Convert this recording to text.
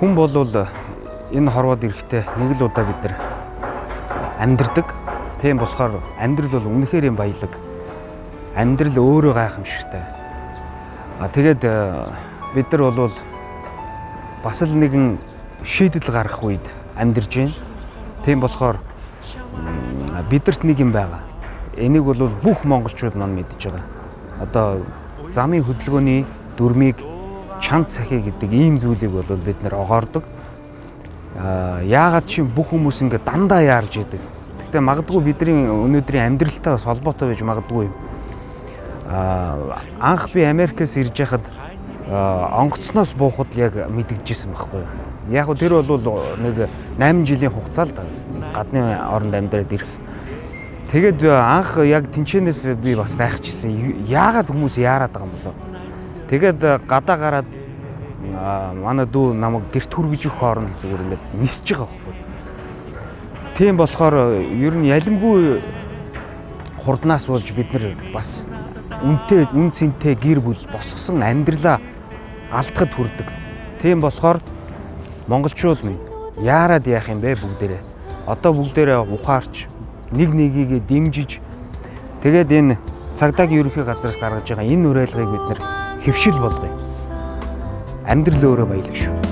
Хүн болвол энэ хорвоод ирэхдээ нэг л удаа бид нар амьдрдаг. Тийм болохоор амьдрал бол үнэхээр юм баялаг. Амьдрал өөрөө гайхамшигтай. А тэгээд бид нар бол бас л нэгэн шийдэл гаргах үед амьдарж байна. Тийм болохоор бидэрт нэг юм байгаа. Энийг бол бүх монголчууд маань мэдж байгаа. Одоо замын хөдөлгөөний дүрмийг чанд сахи гэдэг ийм зүйлийг бол бид нар огоордог. Яагаад чи бүх хүмүүс ингэ дандаа яарж идэг. Гэхдээ магадгүй бидний өнөөдрийн амьдралтай бас холбоотой байж магадгүй юм. Анх би Америкээс ирж байхад онгоцноос буухад яг мэдгэжсэн байхгүй юу. Яг гоо тэр бол нэг 8 жилийн хугацаа л да гадны оронд амьдраад ирэх. Тэгээд анх яг тэнчэнээс би бас гайхчихсан. Яагаад хүмүүс яарад байгаа юм болоо. Тэгээд гадаа гараад манай дүү намайг гэрт хүргэж өгөх хооронд л зүгээр ингээд нисэж байгаа байхгүй. Тийм болохоор ер нь ялимгүй хурднаас болж бид нар бас үнэтэй үн цэнтэй гэр бүл босгосон амьдралаа алдахад хүрдэг. Тийм болохоор монголчууд минь яарад яах юм бэ бүгдээрээ. Одоо бүгдээрээ ухаарч нэг нэгийг дэмжиж тэгээд энэ цагдаагийн ерөнхий газраас гаргаж байгаа энэ уриалгыг бид нар хэвшил болгоё. Амьдрал өөрөө баялаг шүү.